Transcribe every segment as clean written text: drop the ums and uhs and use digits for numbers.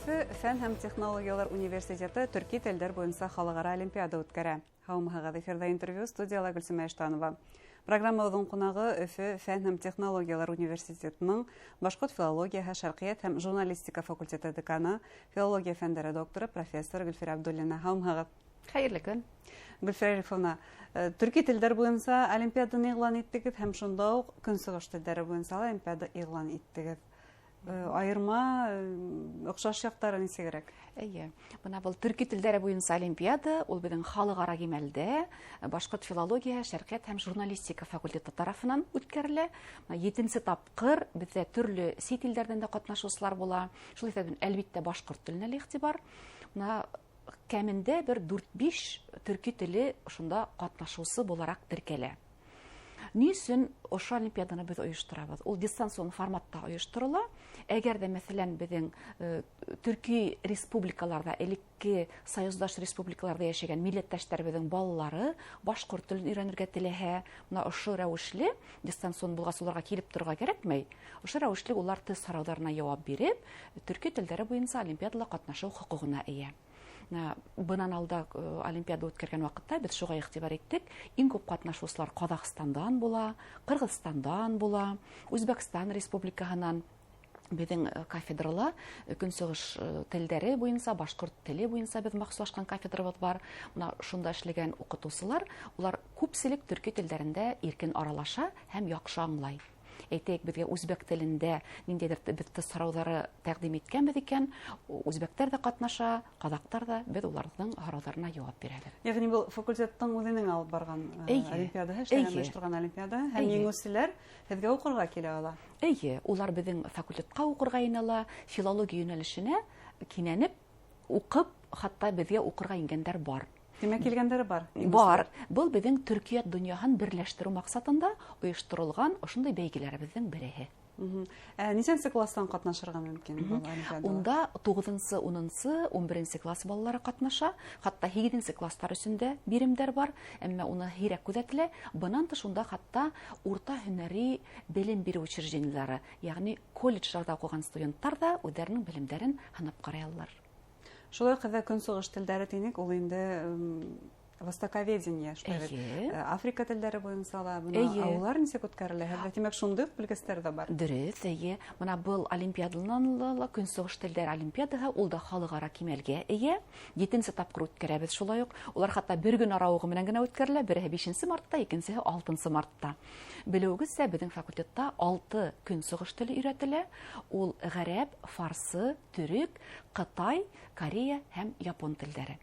Өфө фән һәм технологиялар университеты төрки телдәр буйынса халыҡ-ара олимпиада үткәрә. Һаумыһығыҙ, эфирҙа интервью, студияла Гөлсөмә Иштанова. Программабыҙҙың ҡунағы Өфө фән һәм технологиялар университетының башҡорт филологияһы, шәрҡиәт һәм журналистика факультеты деканы, филология фәндәре докторы, профессор Гөлфирә Абдуллина. Һаумыһығыҙ. Хәйерле көн. Гөлфирә Рифовна, төрки телдәр буйынса олимпиаданы иғлан иттегеҙ һәм шунда уҡ көнсығыш телдәре буйынса олимпиада иғлан иттегеҙ. Айырма, оҡшаш яҡтары нисегерәк? Эйе. Бына был төрки телдәре буйынса олимпиада, ул беҙҙең халыҡ-ара кимәлдә башҡорт филология, шәрҡиәт һәм журналистика факультеты тарафынан үткәрелә. Бына 7-нсе тапҡыр беҙҙә төрлө сит илдәрҙән дә ҡатнашыусылар була. Шул иҫәбенән, әлбиттә, башҡорт теленә лә иғтибар. Бына кәмендә бер дүрт-биш төрки теле ошонда ҡатнашыусы булараҡ теркәлә. Ни өсөн ошо олимпиаданы беҙ ойошторабыҙ? Ул дистанцион форматта ойошторола. Әгәр ҙә, мәҫәлән, беҙҙең төрки республикаларҙа, элекке союздаш республикаларҙа йәшәгән милләттәштәребеҙҙең балалары башҡорт телен өйрәнергә теләһә, бына ошо рәүешле дистанцион булғас уларға килеп торорға кәрәкмәй. Ошо рәүешле улар тест һорауҙарына яуап биреп, төрки телдәре буйынса олимпиадала ҡатнашыу хоҡуғына эйә. Бынан алда олимпиада үткәргән ваҡытта беҙ шуға иғтибар иттек. Иң күп ҡатнашыусылар Ҡаҙағстандан була, Ҡырғыҙстандан була, Үзбәкстан республикаһынан. Беҙҙең кафедрала көнсығыш телдәре буйынса, башҡорт теле буйынса беҙ махсуслашҡан кафедрабыҙ бар. Бына шунда эшләгән уҡытыусылар, улар күпселек төрки телдәрендә иркен аралаша һәм яҡшы аңлай. Әйтәйек, беҙгә үзбәк телендә ниндәйҙер беҙ тест һорауҙары тәҡдим иткәнбеҙ икән, үзбәктәр ҙә ҡатнаша, ҡаҙаҡтар ҙа, беҙ уларҙың һорауҙарына яуап бирәбеҙ. Йәғни был факультеттың үҙенең алып барған олимпиадаһы, эшләгән ойошторған олимпиадаһы, һәм еңеүселәр һеҙгә уҡырға килә ала. Эйе, улар беҙҙең факультетҡа уҡырға инә ала, филология йүнәлешенә кинәнеп уҡып, хатта беҙгә уҡырға ингәндәр бар. Тимәк, килгәндәре бар? Бар. Был беҙҙең төркиәт донъяһын берләштереү маҡсатында ойошторолған ошондай бәйгеләребеҙҙең береһе. Нисәнсе класстан ҡатнашырға мөмкин был олимпиадала? Унда туғыҙынсы, унынсы, ун беренсе класс балалары ҡатнаша. Хатта һигеҙенсе класстар өсөн дә биремдәр бар, әммә уны һирәк күҙәтелә. Бынан тыш унда хатта урта һөнәри белем биреү учреждениелары, йәғни колледждарҙа уҡыған студенттар ҙа үҙҙәренең белемдәрен һынап ҡарай алалар. Шулай уҡ һеҙҙә көнсығыш телдәре тинек, ул инде востоковедение, шулай бит. Африка телдәре буйынса ла, бына улар нисек үткәрелә? Һеҙҙә, тимәк, шундай уҡ белгестәр ҙә бар. Дөрөҫ, эйе. Бына был олимпиаданан ла көнсығыш телдәре олимпиадаһы, ул да халыҡ-ара кимәлгә эйә. 7-нсе тапҡыр үткәрәбеҙ шулай уҡ. Улар хатта бер көн арауығы менән генә үткәрелә, береһе 5 мартта, икенсеһе 6 мартта. Белеүегеҙсә, беҙҙең факультетта 6 көнсығыш теле өйрәтелә. Ул ғәрәп, фарсы, төрөк, ҡытай, корея һәм япон телдәре.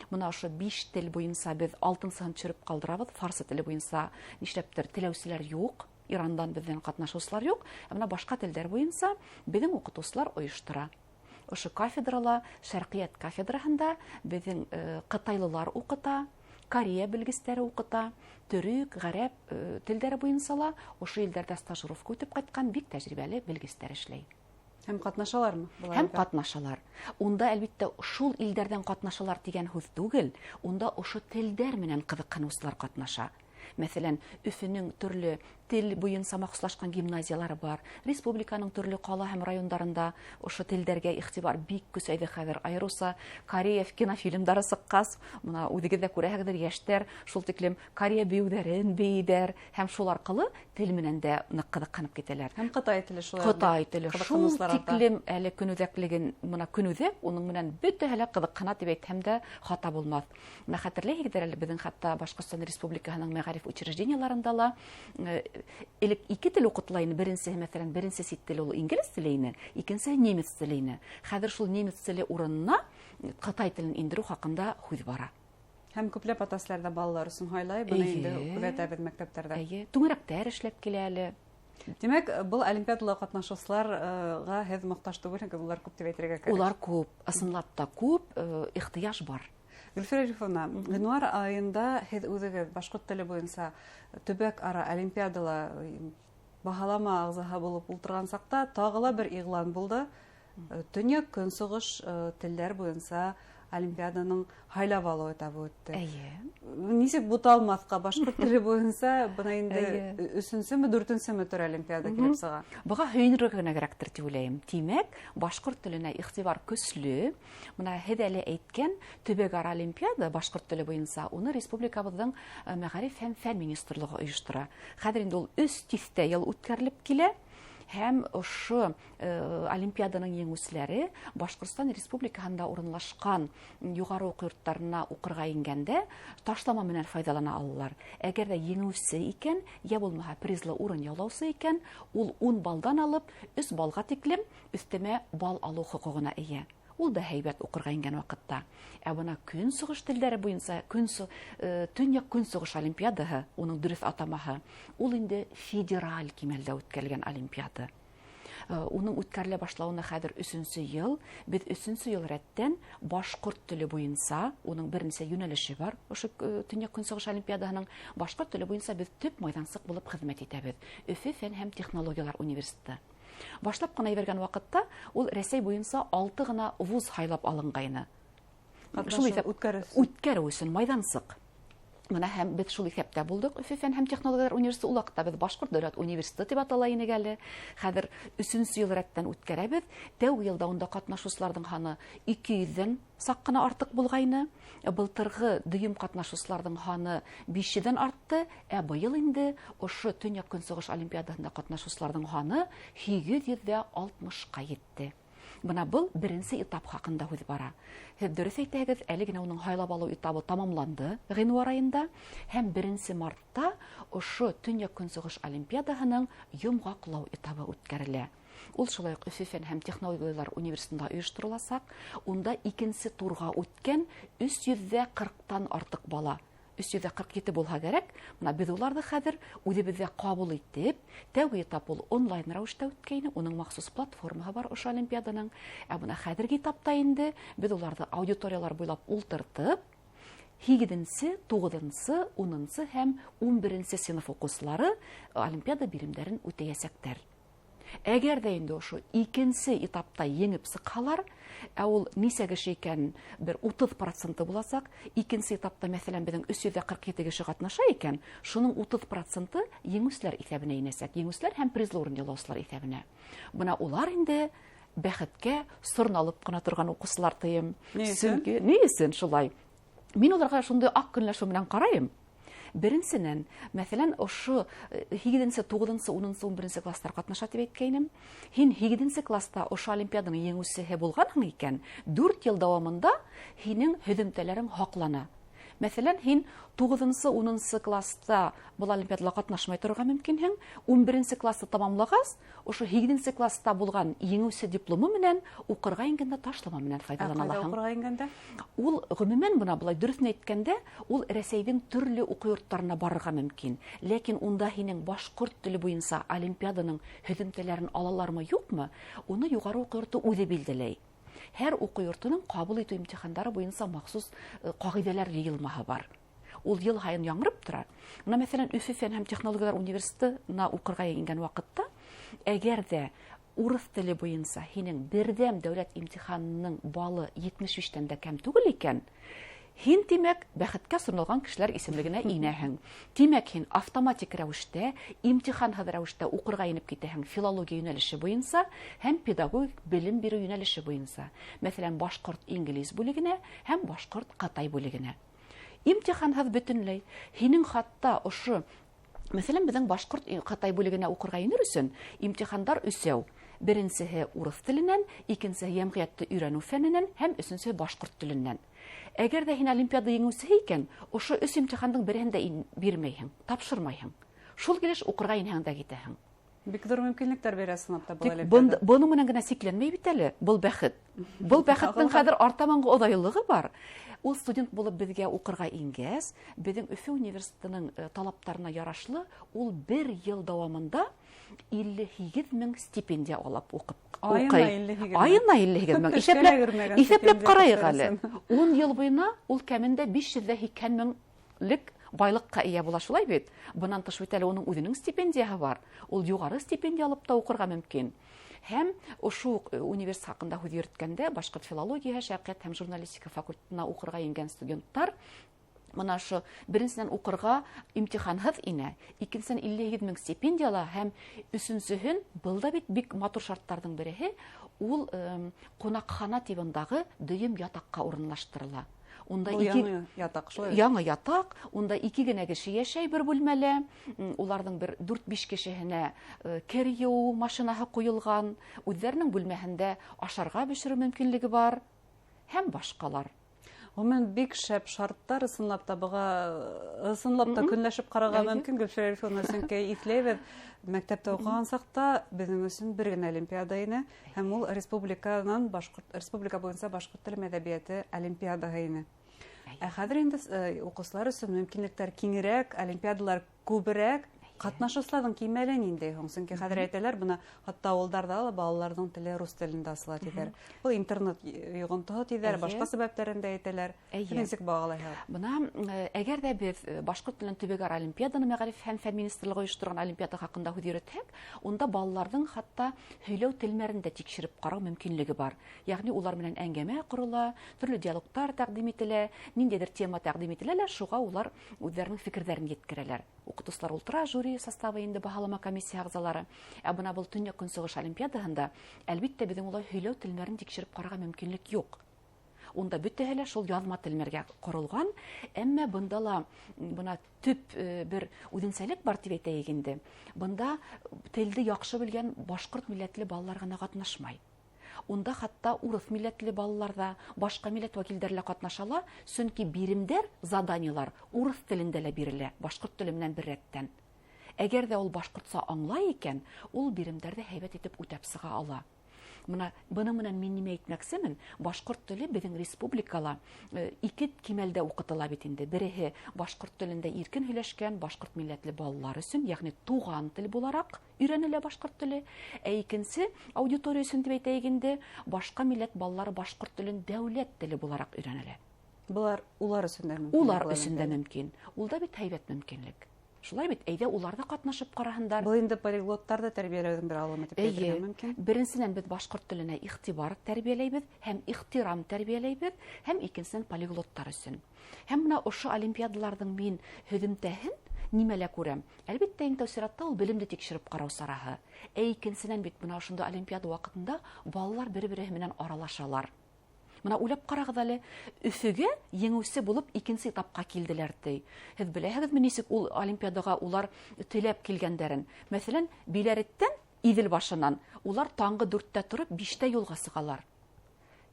Бына ошо 5 тел буйынса беҙ алтынсыһын төшөрөп ҡалдырабыҙ. Фарсы теле буйынса нишләптер теләүселәр юҡ, Ирандан беҙҙән ҡатнашыусылар юҡ. Ә бына башҡа телдәр буйынса беҙҙең уҡытыусылар ойоштора. Ошо кафедрала, шәрҡиәт кафедраһында беҙҙең ҡытайлылар уҡыта, корея белгестәре уҡыта, төрөк, ғәрәп телдәре буйынса ла ошо илдәрҙә стажировка үтеп ҡайтҡан бик тәжрибәле белгестәр эшләй. Һәм ҡатнашалармы былар Һәм ҙа? ҡатнашалар. Унда, әлбиттә, шул илдәрҙән ҡатнашалар тигән һүҙ түгел, унда ошо телдәр менән ҡыҙыҡһыныусылар ҡатнаша. Мәҫәлән, Өфөнөң төрлө тел буйынса махсуслашҡан гимназиялары бар. Республиканың төрлө ҡала һәм райондарында ошо телдәргә иғтибар бик көсәйҙе хәҙер. Айырыуса Корея кинофильмдары сыҡҡас, бына үҙегеҙ ҙә күрәһегеҙҙер, йәштәр шул тиклем Корея бейеүҙәрен бейейҙәр һәм шул арҡылы тел менән дә ныҡ ҡыҙыҡһынып китәләр. Һәм ҡытай теле шулай уҡ Ҡытай теле шул ҡыҙыҡһыныусылар арта. тиклем әле көнүҙәклеген, бына көнүҙәк уның менән бөтәһе лә ҡыҙыҡһына тип әйтһәм дә хата булмаҫ. Бына хәтерләйһегеҙҙер әле, беҙҙең хатта Башҡортостан Республикаһының мәғариф учреждениеларында ла элек ике тел уҡытыла ине. Беренсеһе, мәҫәлән, беренсе сит теле ул инглиз теле ине, икенсеһе немец теле ине. Хәҙер шул немец теле урынына ҡытай телен индереү хаҡында һүҙ бара. Һәм күпләп ата-әсәләр ҙә балалар өсөн һайлай, быны инде күҙәтәбеҙ мәктәптәрҙә. Эйе, түңәрәктәр эшләп килә әле. Тимәк, был олимпиадала ҡатнашыусыларға һеҙ мохтаж түгелһегеҙ, улар күп тип әйтергә кәрәк. Улар күп, ысынлап та күп, ихтыяж бар. Гөлфирә Рифовна, ғинуар айында һеҙ үҙегеҙ башҡорт теле буйынса төбәк-ара олимпиадала баһалама ағзаһы булып ултырған саҡта тағы ла бер иғлан булды. Төньяҡ көнсығыш телдәр буйынса олимпиаданың һайлап алыу этабы үтте. Әйе. Нисек буталмаҫҡа башҡорт теле буйынса бына инде өсөнсөмө, дүртенсеме төр олимпиада килеп сыға. Быға һөйөнөргә генә кәрәктер тип уйлайым. Тимәк, башҡорт теленә иғтибар көслө. Бына һеҙ әле әйткән төбәк-ара олимпиада башҡорт теле буйынса уны республикабыҙҙың мәғариф һәм фән министрлығы ойоштора. Хәҙер инде ул 3 тиҫтә йыл үткәрелеп килә. Һәм ошо олимпиаданың еңеүселәре Башҡортостан Республикаһында урынлашҡан юғары уҡыу йорттарына уҡырға ингәндә ташлама менән файҙалана алалар. Әгәр ҙә еңеүсе икән, йә булмаһа призлы урын яулаусы икән, ул 10 балдан алып 3 балға тиклем өҫтәмә бал алыу хоҡуғына эйә. Ул да һәйбәт уҡырға ингән ваҡытта. Ә бына көнсығыш телдәре буйынса төньяҡ көнсығыш олимпиадаһы, уның дөрөҫ атамаһы, ул инде федераль кимәлдә үткәрелгән олимпиада. Уның үткәрелә башлауына хәҙер 3-нсе йыл. Беҙ 3-нсе йыл рәттән башҡорт теле буйынса, уның бер нисә йүнәлеше бар, ошо төньяҡ көнсығыш олимпиадаһының башҡорт теле буйынса беҙ төп майҙансыҡ булып хеҙмәт итәбеҙ. Өфө фән һәм технологиялар университеты. Башлап ҡына ебәргән ваҡытта ул Рәсәй буйынса 6 ғына вуз һайлап алынғайны. Шул иҫәп үткәреү өсөн майҙансыҡ. Бына һәм беҙ шул иҫәптә булдыҡ. Өфө фән һәм технологиялар университеты ул ваҡытта беҙ Башҡорт дәүләт университеты тип атала инек әле. Хәҙер 3-нсе йыл рәттән үткәрәбеҙ. Тәүге йылда унда ҡатнашыусыларҙың һаны 200-дән саҡ ҡына артыҡ булғайны. Былтырғы дөйөм ҡатнашыусыларҙың һаны 500-дән артты. Ә быйыл инде ошо Төньяҡ Көнсығыш олимпиадаһында ҡатнашыусыларҙың һаны 860-ҡа етте. Бына был беренсе этап хаҡында һүҙ бара. Һеҙ дөрөҫ әйтәһегеҙ, әле генә уның һайлап алыу этабы тамамланды ғинуар айында һәм 1 мартта ошо Төньяҡ Көнсығыш олимпиадаһының йомғаҡлау этабы үткәрелә. Ул шулай уҡ Өфө фән һәм технологиялар университетында ойоштороласаҡ. Унда икенсе турға үткән 340-тан артыҡ бала. 347 булһа кәрәк. Бына беҙ уларҙы хәҙер үҙебеҙҙә ҡабул итеп, тәүге этап ул онлайн рәүештә үткәйне, уның махсус платформаһы бар ошо олимпиаданың. Ә бына хәҙерге этапта инде беҙ уларҙы аудиториялар буйлап ултыртып, 8-нсе, 9-нсы, 10-нсы һәм 11-нсе синыф уҡыусылары олимпиада биремдәрен үтәйәсәктәр. Әгәр ҙә инде ошо икенсе этапта еңеп сыҡһалар, ә ул нисә кеше икән, бер 30% буласаҡ. Икенсе этапта, мәҫәлән, беҙҙең 347 кеше ҡатнаша икән, шуның 30% еңеүселәр иҫәбенә инәсәк, еңеүселәр һәм призлы урын яулаусылар иҫәбенә. Бына улар инде бәхеткә сорналып ҡына торған уҡыусылар тием. Ни өсөн? Сөнки ни өсөн шулай? Мин уларға шундай аҡ көнләшеү менән ҡарайым. Беренсенән, мәҫәлән, ошо 8-нсе, 9-нсы, 10-нсы, 11-нсе класстар ҡатнаша тип әйткәйнем. Һин 8-нсе класста ошо олимпиаданың еңеүсеһе булғанһың икән, 4 йыл дауамында һинең һөҙөмтәләрең һаҡлана. Мәҫәлән, һин 9-нсы, 10-нсы класста был олимпиадала ҡатнашмай торорға мөмкинһең, 11-нсе класты тамамлағас, ошо 8-нсе класста булған еңеүсе дипломы менән уҡырға ингәндә ташлама менән файҙалана Ә ҡайҙа алаһың. уҡырға ингәндә? Ул ғөмүмән бына былай дөрөҫөн әйткәндә, ул Рәсәйҙең төрлө уҡыу йорттарына барырға мөмкин. Ләкин унда һинең башҡорт теле буйынса олимпиаданың һөҙөмтәләрен алалармы, юҡмы, уны юғары уҡыу йорто үҙе билдәләй. Һәр уҡыу йортоноң ҡабул итеү имтихандары буйынса махсус ҡағиҙәләр йыйылмаһы бар. Ул йыл һайын яңырып тора. Бына, мәҫәлән, Өфө фән һәм технологиялар университетына уҡырға ингән ваҡытта, әгәр ҙә урыҫ теле буйынса һинең берҙәм дәүләт имтиханының балы 75-тән дә кәм түгел икән, һин, тимәк, бәхеткә сорналған кешеләр исемлегенә инәһең. Тимәк, һин автоматик рәүештә, имтиханһыҙ рәүештә уҡырға инеп китәһең филология йүнәлеше буйынса һәм педагогик белем биреү йүнәлеше буйынса. Мәҫәлән, башҡорт-инглиз бүлегенә һәм башҡорт-ҡытай бүлегенә. Имтиханһыҙ бөтөнләй. Һинең хатта ошо, мәҫәлән, беҙҙең башҡорт-ҡытай бүлегенә уҡырға инер өсөн имтихандар өсәү. Беренсеһе урыҫ теленән, икенсеһе йәмғиәтте өйрәнеү фәненән һәм өсөнсөһө башҡорт теленән. Әгәр ҙә һин олимпиада еңеүсеһе икән, ошо өс имтихандың береһен дә бирмәйһең, тапшырмайһың. Шул килеш уҡырға инһәң дә китәһең. Бик ҙур мөмкинлектәр бирә сынап та был Тик олимпиада. Бының менән генә сикләнмәй бит әле, был бәхет. Был бәхеттең Ағылға. хәҙер артабанғы оҙайлығы бар. Ул студент булып беҙгә уҡырға ингәс, беҙҙең Өфө университетының талаптарына ярашлы, ул бер йыл дауамында 58 мең стипендия алып уҡып Айына уҡый. 58 мең. Айына 58 мең. Төшкә лә кермәгән Иҫәпләп стипендия ҡарайыҡ әле. күтәрелсен. 10 йыл буйына ул кәмендә 580 меңлек байлыҡҡа эйә була, шулай бит. Бынан тыш бит әле уның үҙенең стипендияһы бар. Ул юғары стипендия алып та уҡырға мөмкин. Һәм ошо уҡ университет хаҡында һүҙ йөрөткәндә, башҡорт филологияһы, шәрҡиәт һәм журналистика факультетына уҡырға ингән студенттар бына ошо беренсенән уҡырға имтиханһыҙ инә, икенсенән 58 мең стипендияла һәм өсөнсөһөн, был да бит бик матур шарттарҙың береһе, ул ҡунаҡхана тибындағы дөйөм ятаҡҡа урынлаштырыла. Унда Был ике яңы ятаҡ, шулай бит? Яңы ятаҡ, унда ике генә кеше йәшәй бер бүлмәлә. Уларҙың бер дүрт-биш кешеһенә кер йыуыу машинаһы ҡуйылған, үҙҙәренең бүлмәһендә ашарға бешереү мөмкинлеге бар һәм башҡалар. Ғөмүмән, бик шәп шарттар, ысынлап та быға, ысынлап та көнләшеп ҡарарға мөмкин, Гөлфирә Рифовна, сөнки иҫләйбеҙ, мәктәптә уҡыған саҡта беҙҙең өсөн бер генә олимпиада ине, һәм ул республика буйынса башҡорт теле әҙәбиәте олимпиадаһы ине. Ә хәҙер инде уҡыусылар өсөн мөмкинлектәр киңерәк, олимпиадалар күберәк, ҡатнашыусыларҙың кимәле ниндәй һуң? Сөнки хәҙер әйтәләр, бына хатта ауылдарҙа ла балаларҙың теле рус телендә асыла тиҙәр. Был интернет йоғонтоһо тиҙәр, башҡа сәбәптәрен дә әйтәләр. Нисек бағалайһығыҙ? Бына әгәр ҙә беҙ башҡорт теленән төбәк-ара олимпиаданы мәғариф һәм фән министрлығы ойошторған олимпиада хаҡында һүҙ йөрөтһәк, унда балаларҙың хатта һөйләү телмәрен дә тикшереп ҡарау мөмкинлеге бар. Йәғни улар менән әңгәмә ҡорола, төрлө диалогтар тәҡдим ителә, ниндәйҙер тема тәҡдим ителә лә, шуға улар үҙҙәренең фекерҙәрен еткерәләр. Уҡытыусылар ултыра, жюри составы инде баһалама комиссия ағзалары. Ә бына был Төньяҡ Көнсығыш олимпиадаһында, әлбиттә, беҙҙең улай һөйләү телмәрен тикшереп ҡарарға мөмкинлек юҡ. Унда бөтәһе лә шул яҙма телмәргә ҡоролған, әммә бында ла бына төп бер үҙенсәлек бар тип әйтәйек инде. Бында телде яҡшы белгән башҡорт милләтле балалар ғына ҡатнашмай. Унда хатта урыҫ милләтле балалар ҙа, башҡа милләт вәкилдәре лә ҡатнаша ала, сөнки биремдәр, заданиелар урыҫ телендә лә бирелә, башҡорт теле менән бер рәттән. Әгәр ҙә ул башҡортса аңлай икән, ул биремдәрҙе һәйбәт итеп үтәп сыға ала. Бына бының менән мин нимә әйтмәксемен? Башҡорт теле беҙҙең республикала ике кимәлдә уҡытыла бит инде. Береһе башҡорт телендә иркен һөйләшкән башҡорт милләтле балалар өсөн, йәғни туған тел булараҡ өйрәнелә башҡорт теле. Ә икенсе аудитория өсөн тип әйтәйек инде, башҡа милләт балалары башҡорт телен дәүләт теле булараҡ өйрәнелә. Былар улар өсөн дә мөмкин. Улар Былар өсөн дә мөмкин. мөмкин. Ул да бит һәйбәт мөмкинлек. Шулай бит, әйҙә улар ҙа ҡатнашып ҡараһындар. Был инде полиглоттарҙы тәрбиәләүҙең бер алымы тип Эйе. әйтергә мөмкин. Беренсенән, беҙ башҡорт теленә иғтибар тәрбиәләйбеҙ һәм ихтирам тәрбиәләйбеҙ, һәм икенсенән полиглоттар өсөн. Һәм бына ошо олимпиадаларҙың мин һөҙөмтәһен нимәлә күрәм? Әлбиттә, иң тәү сиратта ул белемде тикшереп ҡарау сараһы. Ә икенсенән бит бына ошонда олимпиада ваҡытында балалар бер-береһе менән аралашалар. Бына уйлап ҡарағыҙ әле, Өфөгә еңеүсе булып икенсе этапҡа килделәр ти. Һеҙ беләһегеҙме нисек ул олимпиадаға улар теләп килгәндәрен? Мәҫәлән, Биләреттән, Иҙел башынан улар таңғы дүрттә тороп, биштә юлға сығалар.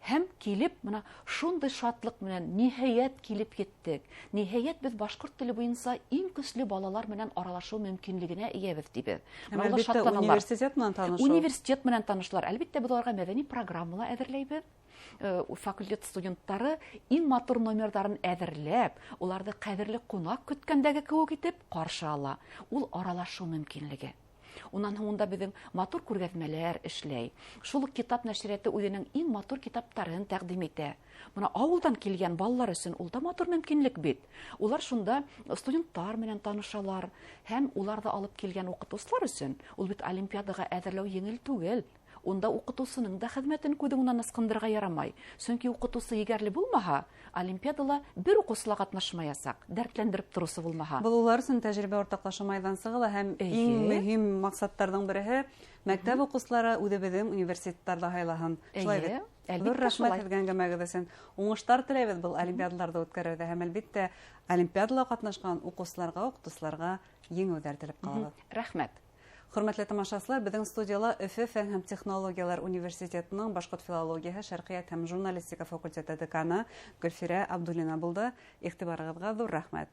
Һәм килеп, бына шундай шатлыҡ менән ниһайәт килеп еттек. Ниһайәт беҙ башҡорт теле буйынса иң көслө балалар менән аралашыу мөмкинлегенә эйәбеҙ тибеҙ. Һәм Бына улар әлбиттә, шатланалар. университет менән танышыу. Университет менән танышалар. Әлбиттә, беҙ уларға мәҙәни программала әҙерләйбеҙ. Факультет студенттары иң матур номерҙарын әҙерләп, уларҙы ҡәҙерле ҡунаҡ көткәндәге кеүек итеп ҡаршы ала. Ул аралашыу мөмкинлеге. Унан һуң унда беҙҙең матур күргәҙмәләр эшләй. Шул уҡ китап нәшриәте үҙенең иң матур китаптарын тәҡдим итә. Бына ауылдан килгән балалар өсөн ул да матур мөмкинлек бит. Улар шунда студенттар менән танышалар һәм уларҙы алып килгән уҡытыусылар өсөн ул бит олимпиадаға әҙерләү еңел түгел. Унда уҡытыусының да хеҙмәтен күҙ уңынан ысҡындырырға ярамай. Сөнки уҡытыусы егәрле булмаһа, олимпиадала бер уҡыусы ла ҡатнашмаясаҡ, дәртләндереп тороусы булмаһа. Был улар өсөн тәжрибә уртаҡлашыу майҙансығы ла һәм иң мөһим маҡсаттарҙың береһе мәктәп уҡыусылары үҙебеҙҙең университеттарҙа һайлаһын. Шулай бит? Әлбиттә, Ҙур рәхмәт шулай. һеҙгә әңгәмәгеҙ өсөн. Уңыштар теләйбеҙ был олимпиадаларҙы үткәреүҙә һәм әлбиттә олимпиадала ҡатнашҡан уҡыусыларға, уҡытыусыларға еңеүҙәр теләп ҡалабыҙ. Рәхмәт. Хөрмәтле тамашасылар, беҙҙең студияла Өфө фән һәм технологиялар университетының башҡорт филологияһы, шәрҡиәт һәм журналистика факультеты деканы Гөлфирә Абдуллина булды. Иғтибарығыҙға ҙур рәхмәт.